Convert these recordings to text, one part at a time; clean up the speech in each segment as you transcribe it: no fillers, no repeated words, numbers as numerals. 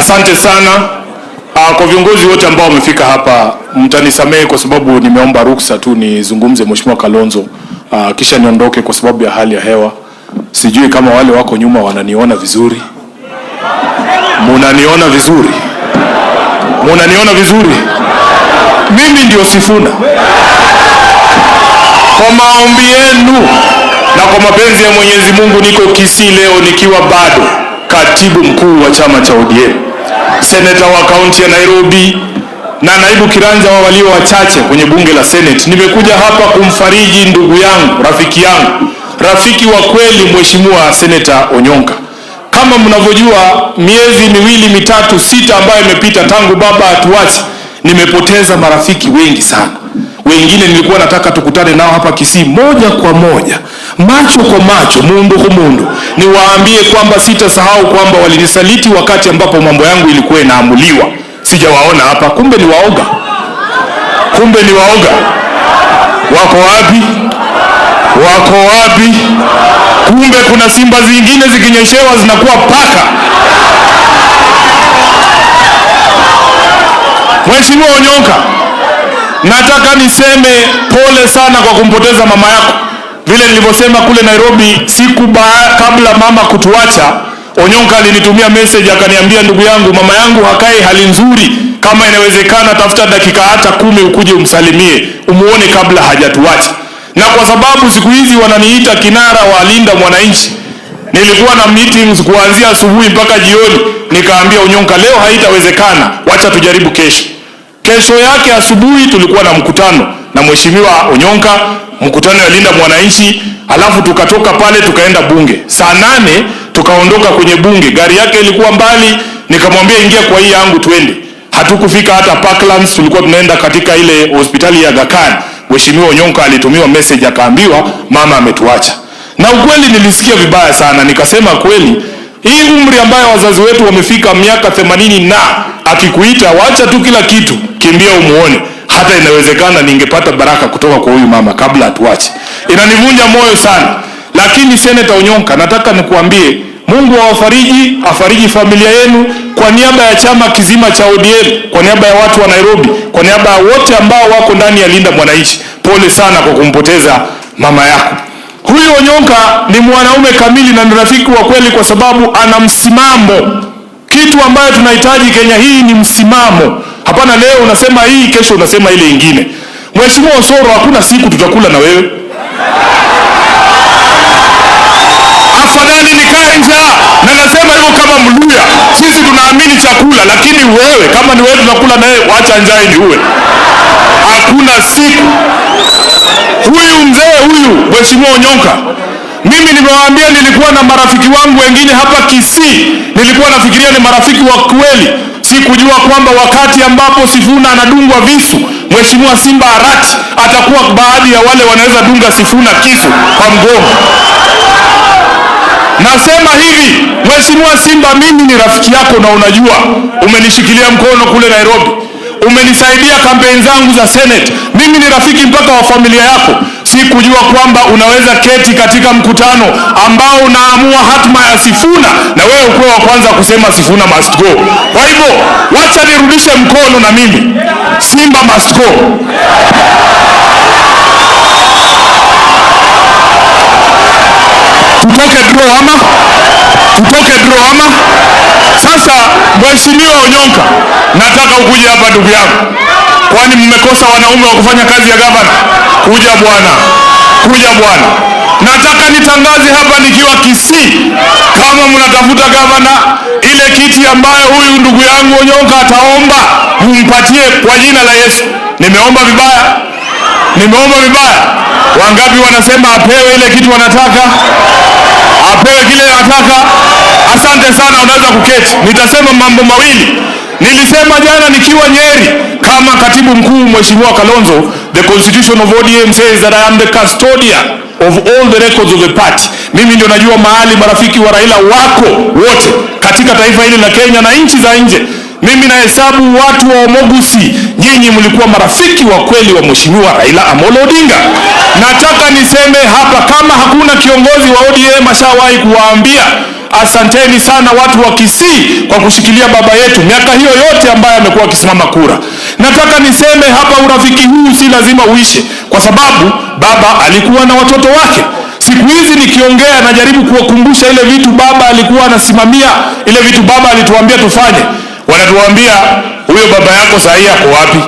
Asante sana kwa viongozi wote ambao wamefika hapa, mtanisamehe kwa sababu nimeomba ruksa tu nizungumze Mheshimiwa Kalonzo, kisha niondoke kwa sababu ya hali ya hewa. Sijui kama wale wako nyuma wananiona vizuri. Munaniona vizuri? Munaniona vizuri? Mimi ndio Sifuna. Kwa maombi yenu na kwa mapenzi ya Mwenyezi Mungu niko Kisii leo nikiwa bado katibu mkuu wa chama cha ODM, seneta wa kaunti ya Nairobi na naibu kiranja wa walio wachache kwenye bunge la Senate. Nimekuja hapa kumfariji ndugu yangu, rafiki yangu, rafiki wa kweli, Mheshimiwa Seneta Onyonka. Kama mnavyojua, miezi miwili mitatu sita ambayo imepita tangu baba atuache, nimepoteza marafiki wengi sana. Wengine nilikuwa nataka tukutane nao hapa Kisii moja kwa moja, macho kwa macho, mundu kwa mundu, niwaambie kwamba sitasahau kwamba walinisaliti wakati ambapo mambo yangu ilikuwa inaamuliwa. Sijawaona hapa, kumbe ni waoga, kumbe ni waoga. Wako wapi? Wako wapi? Kumbe kuna simba zingine zikinyeshewa zinakuwa paka. Mheshimiwa Onyonka, nataka niseme pole sana kwa kumpoteza mama yako. Vile nilivyosema kule Nairobi siku kabla mama kutuacha, Onyonka alinitumia message akaniambia, ndugu yangu, mama yangu hakai hali nzuri, kama inawezekana tafuta dakika hata 10 ukuje umsalimie, umuone kabla hajatuacha. Na kwa sababu siku hizi wananiita kinara wa Linda Mwananchi, nilikuwa na meetings kuanzia asubuhi mpaka jioni, nikaambia Onyonka leo haitawezekana, wacha tujaribu kesho. Kesho yake asubuhi tulikuwa na mkutano na Mheshimiwa Onyonka, mkutano ya Linda Mwananchi, alafu tukatoka pale tukaenda bunge. Saa 8 tukaondoka kwenye bunge, gari yake ilikuwa mbali, nikamwambia ingia kwa hii yangu twende. Hatukufika hata Parklands, tulikuwa tunaenda katika ile hospitali ya Aga Khan. Mheshimiwa Onyonka alitumiwa message akaambiwa mama ametuacha. Na ukweli nilisikia vibaya sana, nikasema kweli hii umri ambayo wazazi wetu wamefika miaka 80 na akikuita wacha tu kila kitu, kimbia umuone. Hata inawezekana ningepata baraka kutoka kwa huyu mama kabla atuache. Inanivunja moyo sana. Lakini Senator Onyonka, nataka nikuambie Mungu awafariji, afariji familia yenu kwa niaba ya chama kizima cha ODM, kwa niaba ya watu wa Nairobi, kwa niaba ya wote ambao wako ndani ya Linda Mwananchi. Pole sana kwa kumpoteza mama yako. Huyu Onyonka ni mwanaume kamili na ni rafiki wa kweli kwa sababu ana msimamo. Kitu ambayo tunahitaji Kenya hii ni msimamo. Hapana leo unasema hii, kesho unasema ile ingine. Mheshimiwa Osoro, hakuna siku tutakula na wewe. Afadhali nikae njaa, na nasema hivyo kama Mluya. Sisi tunaamini chakula, lakini wewe kama ni wewe tunakula na wewe, wacha njaa iniue. Hakuna siku. Huyu mzee huyu Mheshimiwa Onyonka, mimi nimewaambia nilikuwa na marafiki wangu wengine hapa Kisii, nilikuwa nafikiria ni marafiki wa kweli. Sikujua kwamba wakati ambapo Sifuna anadungwa visu, Mheshimiwa Simba Arati atakuwa baadhi ya wale wanaweza dunga Sifuna kisu kwa mgongo. Nasema hivi, Mheshimiwa Simba, mimi ni rafiki yako na unajua umenishikilia mkono kule Nairobi, umenisaidia kampeni zangu za Senate. Mimi ni rafiki mpaka wa familia yako. Sikujua kwamba unaweza keti katika mkutano ambao unaamua hatma ya Sifuna na wewe ukuwe wa kwanza kusema Sifuna must go. Kwa hivyo wacha nirudishe mkono na mimi, Simba must go. Tutoke draw ama? Tutoke draw ama? Sasa Mheshimiwa Onyonka, nataka ukuje hapa ndugu yangu. Kwani mmekosa wanaume wa kufanya kazi ya gavana? Kuja bwana, kuja bwana. Nataka nitangaze hapa nikiwa Kisii, kama mnatafuta gavana, ile kiti ambayo huyu ndugu yangu Onyonka ataomba, mumpatie kwa jina la Yesu. Nimeomba vibaya? Nimeomba vibaya? Wangapi wanasema apewe ile kitu wanataka? Apewe kile anataka? Asante sana, unaweza kuketi. Nitasema mambo mawili. Nilisema jana nikiwa Nyeri kama katibu mkuu Mheshimiwa Kalonzo, the constitution of ODM says that I am the custodian of all the records of the party. Mimi ndio najua mahali marafiki wa Raila wako wote katika taifa hili la Kenya na nchi za nje. Mimi nahesabu watu wa Omogusi, nyinyi mlikuwa marafiki wa kweli wa Mheshimiwa Raila Amolo Odinga. Nataka niseme hapa, kama hakuna kiongozi wa ODM ashawahi kuwaambia Asanteni sana watu wa Kisii kwa kushikilia baba yetu miaka hiyo yote ambayo amekuwa akisimama kura. Nataka niseme hapa, urafiki huu si lazima uishe, kwa sababu baba alikuwa na watoto wake. Siku hizi nikiongea najaribu kuwakumbusha ile vitu baba alikuwa anasimamia, ile vitu baba alituambia tufanye. Wanatuambia, "Huyo baba yako sahi ako wapi?"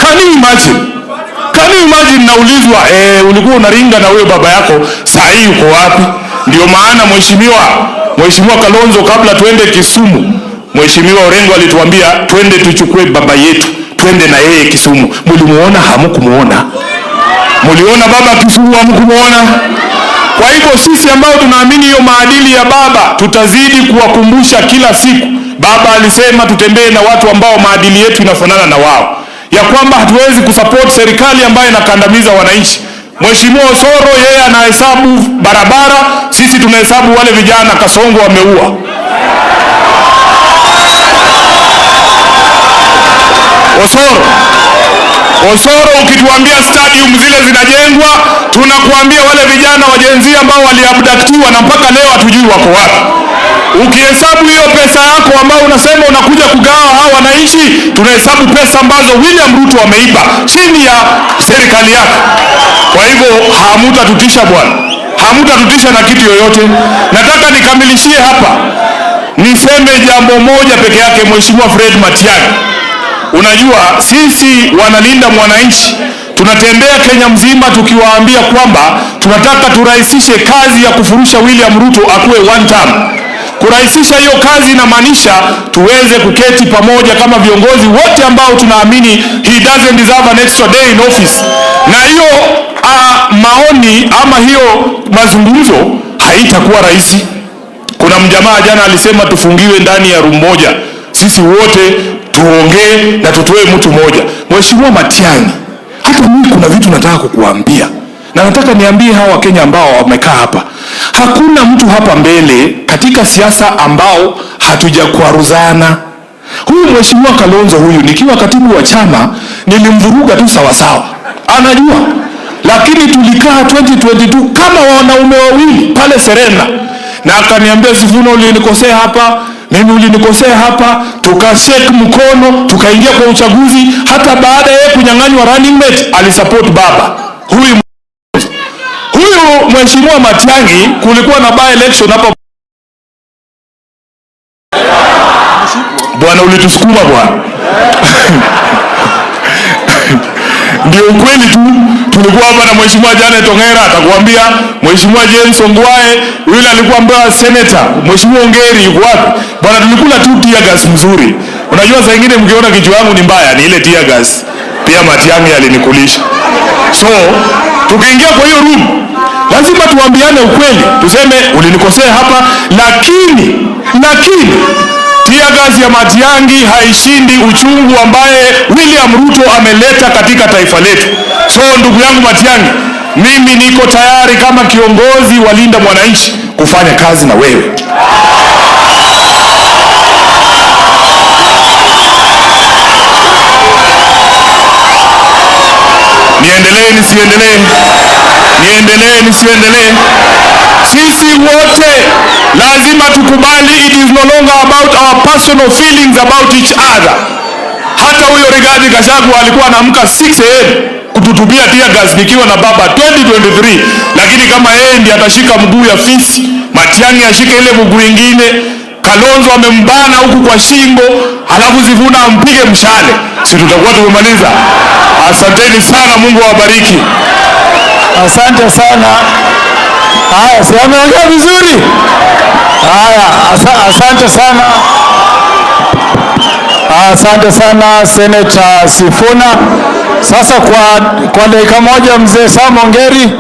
Can you imagine? Can you imagine naulizwa, "Ulikuwa unaringa na huyo baba yako, sahi uko wapi?" Ndio maana Mheshimiwa Kalonzo, kabla tuende Kisumu, Mheshimiwa Orengo alituambia twende tuchukue baba yetu, twende na yeye Kisumu. Mlimuona? Hamkumuona? Mliona baba Kisumu? Hamkumuona? Kwa hivyo sisi ambao tunaamini hiyo maadili ya baba tutazidi kuwakumbusha kila siku. Baba alisema tutembee na watu ambao maadili yetu inafanana na wao, ya kwamba hatuwezi kusupport serikali ambayo inakandamiza wananchi. Mheshimiwa Osoro yeye anahesabu barabara, sisi tunahesabu wale vijana Kasongo wameua. Osoro, ukituambia stadium zile zinajengwa, tunakuambia wale vijana wa Gen Z ambao waliabductiwa na mpaka leo hatujui wako wapi. Ukihesabu hiyo pesa yako ambayo unasema unakuja kugawa hawa wananchi, tunahesabu pesa ambazo William Ruto ameiba chini ya serikali yake. Kwa hivyo hamutatutisha bwana, hamutatutisha na kitu yoyote. Nataka nikamilishie hapa, niseme jambo moja peke yake. Mheshimiwa Fred Matiang'i, unajua sisi wanalinda mwananchi tunatembea Kenya mzima tukiwaambia kwamba tunataka turahisishe kazi ya kufurusha William Ruto akuwe one term. Kurahisisha hiyo kazi inamaanisha tuweze kuketi pamoja kama viongozi wote ambao tunaamini he doesn't deserve an extra day in office. Na hiyo maoni ama hiyo mazungumzo haitakuwa rahisi. Kuna mjamaa jana alisema tufungiwe ndani ya room moja, sisi wote tuongee na tutoe mtu mmoja. Mheshimiwa Matiang'i, hata mimi kuna vitu nataka kukuambia, na nataka niambie hawa Wakenya ambao wamekaa hapa. Hakuna mtu hapa mbele katika siasa ambao hatujakwaruzana. Huyu Mheshimiwa Kalonzo huyu, nikiwa katibu wa chama nilimvuruga tu sawasawa, anajua, lakini tulikaa 2022 kama wanaume wawili pale Serena, na akaniambia, "Sifuna, ulinikosea hapa, mimi ulinikosea hapa." Tukashake mkono, tukaingia kwa uchaguzi. Hata baada ya yeye kunyang'anywa running mate alisupport baba. Huyu Mheshimiwa Matiang'i, kulikuwa na by election hapa bwana, ulitusukuma bwana. Ndio ukweli tu. Tulikuwa hapa na Mheshimiwa Janet Ongera atakuambia, Mheshimiwa James Ongwae yule alikuwa ambaye senator, Mheshimiwa Ongeri yuko wapi? Bwana, tulikula tu tear gas mzuri. Unajua saa ingine mkiona kichwa yangu ni mbaya, ni ile tear gas. Pia Matiang'i alinikulisha. So, tukiingia kwa hiyo room, lazima tuambiane ukweli, tuseme ulinikosea hapa, lakini tear gas ya Matiang'i haishindi uchungu ambaye William Ruto ameleta katika taifa letu. So ndugu yangu Matiang'i, mimi niko tayari kama kiongozi wa Linda Mwananchi kufanya kazi na wewe. Niendelee nisiendelee? Niendelee nisiendelee? Sisi wote lazima tukubali it is no longer about our personal feelings about each other. Hata huyo Rigathi Gachagua alikuwa anaamka 6 a.m. kututupia tear gas nikiwa na baba 2023, lakini kama yeye ndiye atashika mguu ya fisi, Matiang'i ashike ile mguu ingine, Kalonzo amembana huku kwa shingo, halafu Sifuna ampige mshale, si tutakuwa tumemaliza? Asanteni sana, Mungu awabariki. Asante sana. Haya, si ameongea vizuri? Haya, asante sana. Asante sana, Senator Sifuna. Sasa kwa dakika moja, mzee Sam Ongeri.